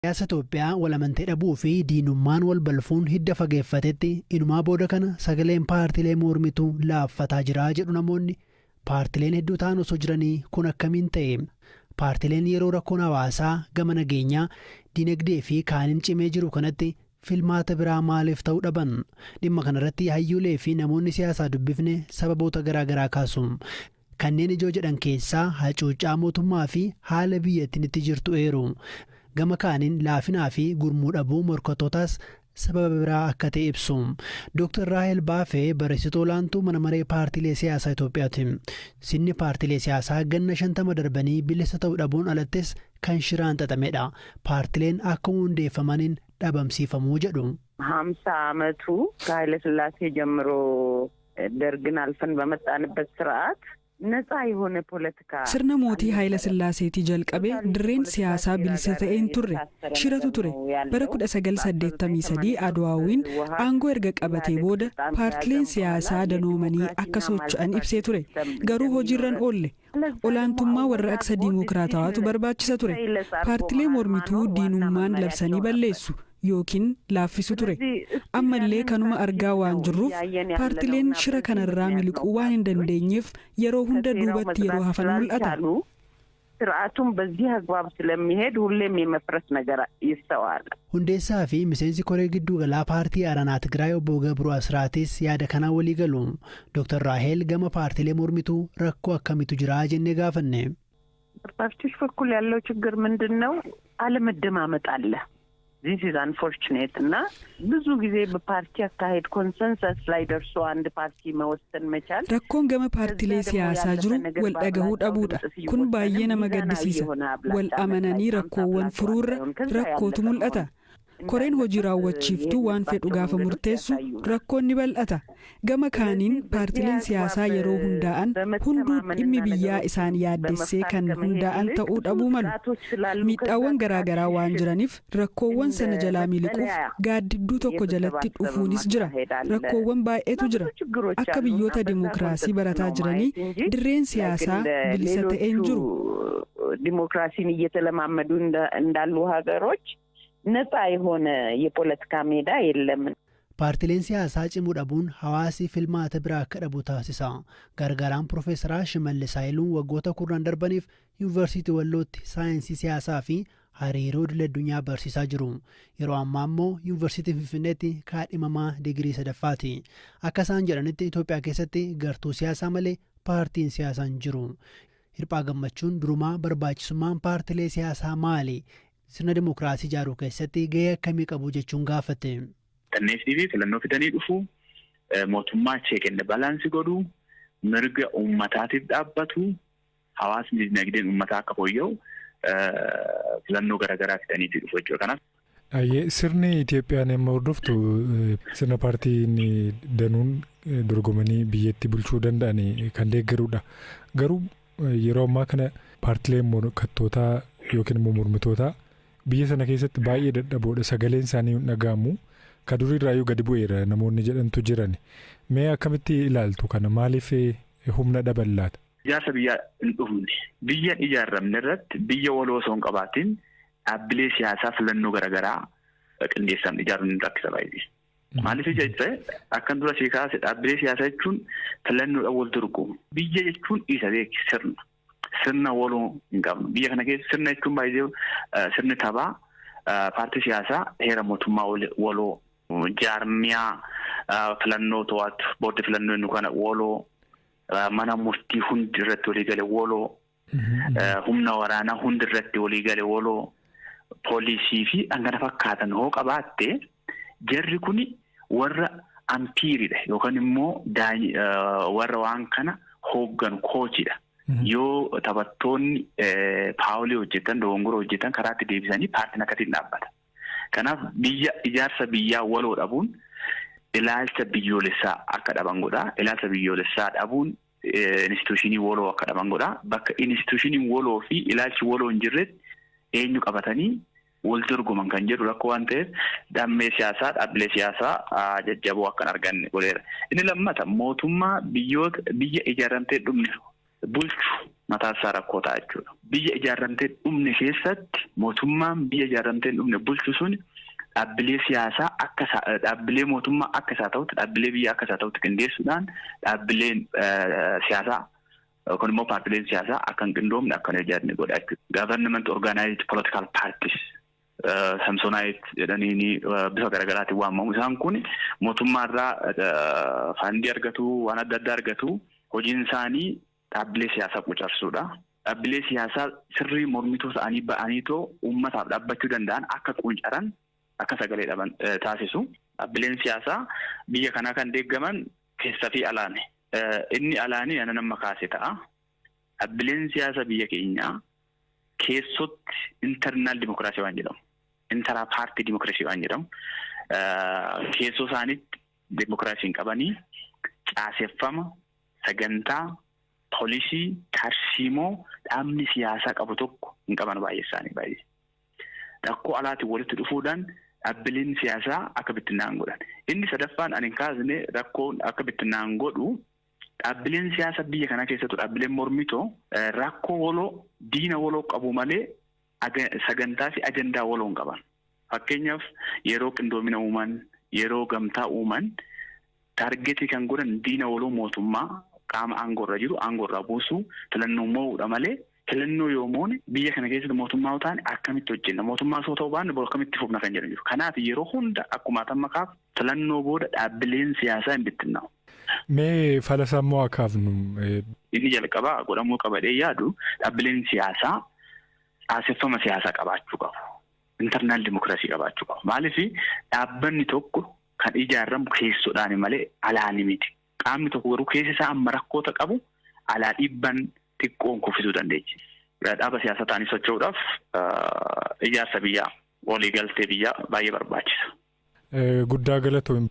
Siyaasa Itoophiyaa wal amantee dhabuu fi diinummaan wal balfuun hidda fageeffatetti, inumaa booda kana sagaleen paartiilee mormituu laaffataa jira jedhu namoonni. Paartiileen hedduu ta'an osoo jiranii kun akkamiin ta'e? Paartiileen yeroo rakkoon hawaasaa gama nageenyaa, dinagdee fi kaaniin cimee jiru kanatti filmaata biraa maaliif ta'uu dhaban? Dhimma kanarratti hayyuulee fi namoonni siyaasaa dubbifne sababoota garaa garaa kaasu. Kanneen ijoo jedhan keessaa hacuuccaa mootummaa fi haala biyyattiin itti jirtu eeru. Gama kaaniin laafinaa fi gurmuu dhabuu morkattootaas sababa biraa akka ta'e ibsu. Dr. Raahel Baafee barreessituu olaantuu mana maree paartiilee siyaasaa Itoophiyaati. Sirni paartiilee siyaasaa ganna 50 darbanii bilisa ta'uu dhabuun alattis kan shiraan xaxamedha. Paartiileen akkuma hundeeffamaniin dhabamsiifamuu jedhu. Sirna mootii Haayila Sillaaseetii jalqabee dirreen siyaasaa bilisa ta'een turre, shiratu ture. Bara 1983 Adwaawiin aangoo erga qabatee booda paartileen siyaasaa danoomanii akka socho'an ibsee ture. Garuu hojiirran oolle. Olaantummaa warraaqsa diimokiraatawaatu barbaachisa ture. Paartilee mormituu diinummaan labsanii balleessu yookiin laaffisu ture. Ammallee kanuma argaa waan jirruuf, paartileen shira kanarraa miliquu waan hin dandeenyeef yeroo hunda duubatti yeroo hafan mul'ata. ስርዓቱም በዚህ አግባብ ስለሚሄድ ሁሌም የመፍረስ ነገር ይስተዋላል። Hundeessaa fi miseensi koree gidduu galaa paartii Aranaa Tigraay obbo Gabroo Asiraatis yaada kanaan walii galu. Dr. Raahel gama paartiilee mormituu rakkoo akkamiitu jira jennee gaafanne. በፓርቲዎች በኩል ያለው ችግር ምንድን ነው? አለመደማመጥ አለ። This is unfortunate. እና ብዙ ጊዜ በፓርቲ አካሄድ consensus ላይ ደርሶ አንድ ፓርቲ መወሰን መቻል Rakkoon gama paartiilee siyaasaa jiru wal dhagahuu dhabuudha. Kun baay'ee nama gaddisiisa. Wal amananii rakkoowwan furuurra rakkootu mul'ata. Koreen hojii raawwachiiftuu waan fedhu gaafa murteessu rakkoon ni bal'ata. Gama kaaniin paartileen siyaasaa yeroo hundaa'an hunduu dhimmi biyyaa isaan yaaddessee kan hundaa'an ta'uu dhabuu malu. Miidhaawwan garaagaraa waan jiraniif rakkoowwan sana jalaa miliquuf gaaddidduu tokko jalatti dhufuunis jira. Rakkoowwan baay'eetu jira. Akka biyyoota dimokiraasii barataa jiranii dirreen siyaasaa bilisa ta'een jiru. ዲሞክራሲን እየተለማመዱ እንዳሉ ሀገሮች ነፃ የሆነ የፖለቲካ ሜዳ የለም። Paartileen siyaasaa cimuu dhabuun hawaasi filmaata biraa akka dhabu taasisa. Gargaaraan Piroofeesaraa Shimallis Haayiluun waggoota 10 darbaniif Yuunivarsiitii Wallootti saayinsii siyaasaa fi hariiroo idil addunyaa barsiisaa jiru. Yeroo ammaa immoo Yuunivarsiitii Finfinneetti kaadhimamaa digirii sadaffaati. Akka isaan jedhanitti, Itoophiyaa keessatti gartuu siyaasaa malee paartiin siyaasaa hin jiru. Hirphaa Gammachuun durumaa barbaachisummaan paartilee siyaasaa maali? Sirna dimokiraasii ijaaruu keessatti gahee akkamii qabu jechuun gaafate. Xanneessii fi filannoo fidanii dhufu, mootummaa check and balance godhu, mirga uummataatiif dhaabbatu, hawaasni dinagdeen uummataa akka fooyya'u filannoo garaagaraa fidanii dhufu jechuudha. Kanaaf. Sirni Itoophiyaan amma hordoftu sirna paartiin danuun dorgomanii biyyatti bulchuu danda'an kan deeggarudha. Garuu yeroo ammaa kana paartileen morkattootaa yookiin immoo mormitootaa biyya sana keessatti baay'ee dadhaboodha. Sagaleen isaanii hin dhaga'amu. Ka duriirraayyuu gadi bu'eera namoonni jedhantu jiran. Mee akkamitti ilaaltu kana? Maaliif humna dhaban laata? Ijaarsa biyyaa hin dhufne, biyya hin ijaaramne irratti, biyya waloo osoo hin qabaatin dhaabbilee siyaasaa filannoo garaagaraa qindeessan ijaaruun ni rakkisa baay'ee. Maaliif jecha, akkan dura sii kaase, dhaabbilee siyaasaa jechuun filannoodhaan wal dorgomu. Biyya jechuun isa beeki, sirna. Sirna waloo hin qabnu. Biyya kana keessa sirna jechuun baay'ee sirni taphaa paartii siyaasaa, heera mootummaa waloo, jaarmiyaa filannoo to'atu, boordii filannoo inni kana waloo, mana murtii hundi irratti walii gale waloo, humna waraanaa hundi irratti walii gale waloo, poolisii fi kan kana fakkaatan hoo qabaatte, jarri kuni warra umpireiidha yookaan immoo warra waan kana hoogganu, coachidha. Yoo taphattoonni foulii hojjetan, dogongora hojjetan, karaatti deebisanii paartiin akkasiin dhaabbata. Kanaaf biyya ijaarsa biyyaa waloo dhabuun ilaalcha biyyoolessaa akka dhaban godha. Ilaalcha biyyoolessaa dhabuun institutionii waloo akka dhaban godha. Bakka institutioniin waloo fi ilaalchi waloo hin jirretti eenyu qabatanii wal dorgoman kan jedhu rakkoo waan ta'eef, dhammee siyaasaa dhaabbilee siyaasaa jajjaboo akka hin arganne godheera. Inni lammata, mootummaa biyyoota biyya ijaaramtee dhumne bulchu mataa isaa rakkoo ta'a jechuudha. Biyya ijaaramtee dhumne keessatti mootummaan biyya ijaaramtee dhumne bulchu sun dhaabbilee siyaasaa akka dhaabbilee mootummaa akka isaa ta'utti dhaabbilee biyya akka isaa ta'utti qindeessuudhaan dhaabbileen siyaasaa yookaan immoo paartileen siyaasaa akka hin qindoomne akka hin ijaarne godha jechuudha. Government organized political parties Samsonite jedhanii bifa garaagaraatiin waamamu. Isaan kun mootummaarraa fandii argatu, waan adda addaa argatu. Hojiin isaanii dhaabbilee siyaasaa qucarsuudha. Dhaabbilee siyaasaa sirrii mormituu ta'anii ba'aniitoo uummataaf dhaabbachuu danda'an akka quuncaran akka sagalee dhaban taasisu. Dhaabbileen siyaasaa biyya kanaa kan deeggaman keessa fi alaani. Inni alaanii ana nama kaase ta'a. Dhaabbileen siyaasaa biyya keenyaa keessotti internal dimokiraasii waan jedhamu, intra party democracy waan jedhamu, keessoo isaaniitti dimokiraasii hin qabanii caaseffama, sagantaa, poolisii, tarsiimoo dhaabni siyaasaa qabu tokko hin qaban baay'ee isaanii baay'ee. Rakkoo alaatiin walitti dhufuudhaan dhaabbileen siyaasaa akka bittinnaa'an godhan. Inni sadaffaan ani hin kaasne rakkoon akka bittinnaa'an godhu dhaabbileen siyaasaa biyya kanaa keessattuu dhaabbileen mormitoo rakkoo waloo diina waloo qabu malee sagantaa fi ajandaa waloo hin qaban. Fakkeenyaaf yeroo qindoomina uuman, yeroo gamtaa uuman target kan godhan diina waloo mootummaa qaama aangoorra jiru aangoorraa buusuu filannoo mo'uudha malee filannoo yoo moone biyya kana keessatti mootummaa yoo taane akkamitti hojjenna mootummaa osoo ta'uu baanne akkamitti fufna kan jedhu jiru. Kanaaf yeroo hunda akkuma atamma kaaf filannoo booda dhaabbileen siyaasaa hin bittinnaa'u. Mee falasaa immoo haa kaafnu. Inni jalqabaa godhamuu qabadhee yaadu dhaabbileen siyaasaa caaseffama siyaasaa qabaachuu qabu. Internal democracy qabaachuu qabu. Maaliif dhaabbanni tokko kan ijaaramu keessoodhaan malee alaani miti. Qaamni tokko garuu keessa isaa amma rakkoota qabu alaa dhiibban xiqqoon kuffisuu dandeechi. Dhaaba siyaasaa ta'anii socho'uudhaaf ijaarsa biyyaa waliigaltee biyyaa baay'ee barbaachisa. Guddaa galatoom.